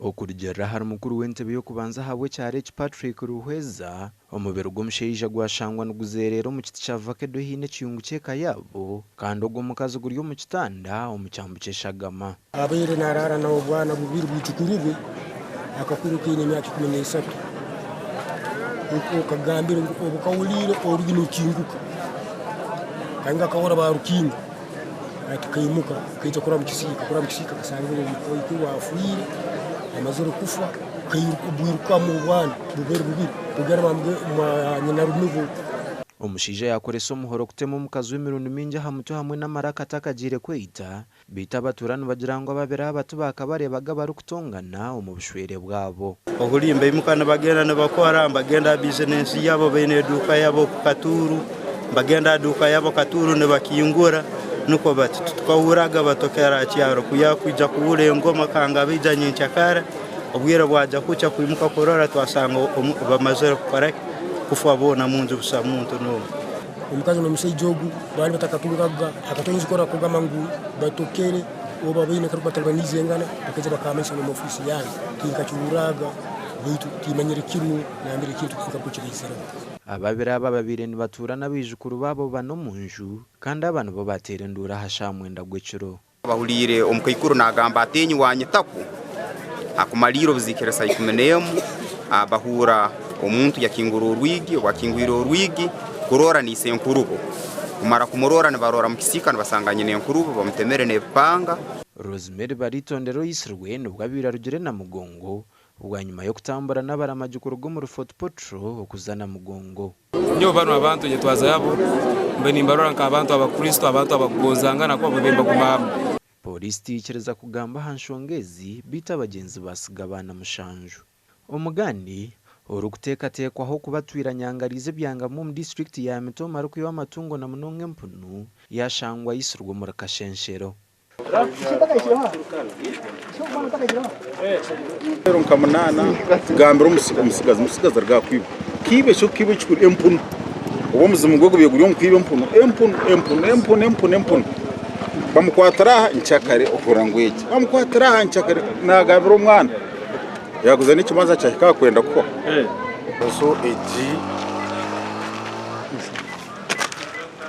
Okurugiirira ahari mukuru w'entebe y'okubanza ahabw'ekyaro eki Patrick Ruhweza, omubiri gw'omushaija gwashangwa niguzeereera omu kiti kya vakedo haihi n'ekiyungu ky'eka yaabo kandi ogw'omukazi guri omu kitanda omu kyambu ky'eshagama. Abaire naraara n'obwana bubiri bwijukuru bwe, akakuru kaine emyaka 13. Nikwo kagambire ngu obu kahuliire orugi nirukinguka, kandi kakahurra barukinga. Hati kaimuka kaija kuraba omu kisiika, kuraba omu kisiika kasangire omukaikuru afiire, amazire kufa, bwirukamu obwana bubere bubiri bugenda mwa nyinarume bo. Omushaija yaakoresa omuhoro kutema omukazi we emirundi mingi aha mutwe hamwe n'amaraka atakagiire kweita, beitu abatuura nibagira ngu ababiri aba tibakabareebaga barikutongana omu bushwere bwabo. Oburimba baimuka nibagenda nibakora, nibagenda aha bizinesi yaabo baine eduuka yaabo Katuuru, nibagenda aha duuka yaabo Katuuru nibakingura nikwo bati. Titukahurraga batokera aha kyaro ku yakwija kuhurra engoma kanga baija nyenkyakara, obwire bwaija kukya kwimuka kurora twasanga bamazire kukora ki? Kufa boona omunju busaho muntu n'omwe. Omukazi n'omusaija ogu baali batakatungaga akatoinzi koona kugamba ngu batokere oba baine akarukubatalibaniizengana bakaija bakaamanyisa n'omu ofiisi yange. Tinkakihurraga baitu timanyire kiro nambere ekintu kikaba kiraizireho. Ababiri aba babaire nibatuura n'abaijukuru baabo bana omu nju kandi aba nibo baateera enduuru aha shaaha mwenda gw'ekiro. Bahuliire omukaikuru naagamba ati, Enyi wanyitaku. Ha kumaliira obuziikire saa ikumi n'emu, bahuura omuntu yakingura orwigi, obu akingwire orwigi kuroora ni isenkurubo. Kumara kumuroora nibaroora mu kisiika nibasanga nyinenkurubo bamutemere n'ebipanga. Rosemary Baritondera oitsirwe nibwo abaire arugire Namugongo bwanyima y'okutambura n'abaramagi kuruga omuri Fort Portal okuza Namugongo. Nyowe banu abantu enyetwaza yabo mbe nimbarora nk'abantu Abakristo, abantu abakugonzangana kuba babe mbaguma hamu. Pooriisi teyikiriza kugamba aha nshonga ezi beitu abagyenzi baatsiga abaana mushanju. Omugani, orikuteekateekwaho kuba atwire anyangariize ebyangamu omu disiturikiti ya Mitooma arikwiba amatungo na munonga empunu, yaashangwa aitsirwe omuri Kashenshero. Reero nka munaana tugambira omutsigazi, omutsigazi aruga aha kwiba, kiiba eky'okwiba ekikuru empunu, obu omuzimu gwe gubaire guri omu kwiba empunu, empunu, empunu, empunu, empunu, empunu, bamukwatira aha nkyakare ohurira ngu egi, bamukwatira aha nkyakare, naagambira omwana yaaguza n'ekibanza kyahika aha kwenda kuhwa. Enju egi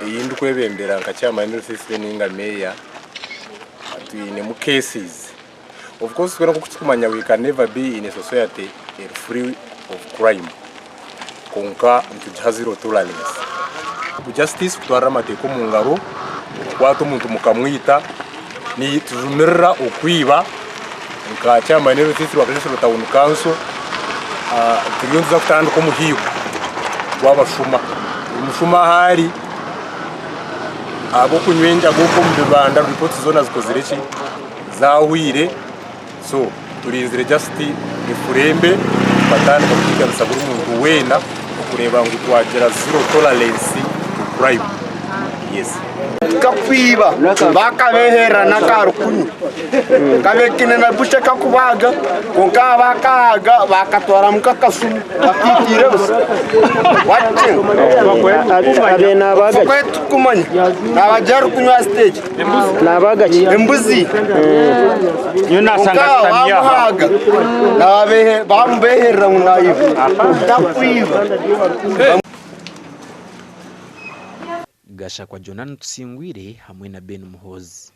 ei ndikwebembera nka chairman LCC ninga meeya twinemu cases. Of course twena nk'oku turikumanya we can never be in a society eri free of crime kwonka nitugiha zero tolerance. Justice kutwarira amateeka omu ngaro, okukwata omuntu mukamwita, nitujumirira okwiba nka chairman LCC wa Kasese Town Council turiyo nituza kutandika omuhiigo gw'abashuma. Omushuma ahu ari ahabw'okunywa enjaga okwo omu bibanda ripooti zoona zikozire ki? Zaahwire so turinzire just efurembe tukatandika kuhiiganisa buri muntu weena okureeba ngu twagira zero tolerance to crime. Yes. Kakwiba bakabeherera n'akarukunywa kabekine na bukye kakubaga kwonka bakahaga bakatwaramu nk'akasumu bakiitiire busa tukumanya nabagira arikunywa aha siteegi embuzi kwonka bamuhaga bamubeherera ngu nayiba takwiba. Gashakwa Jonah Tusingwire hamwe na Ben Muhoozi.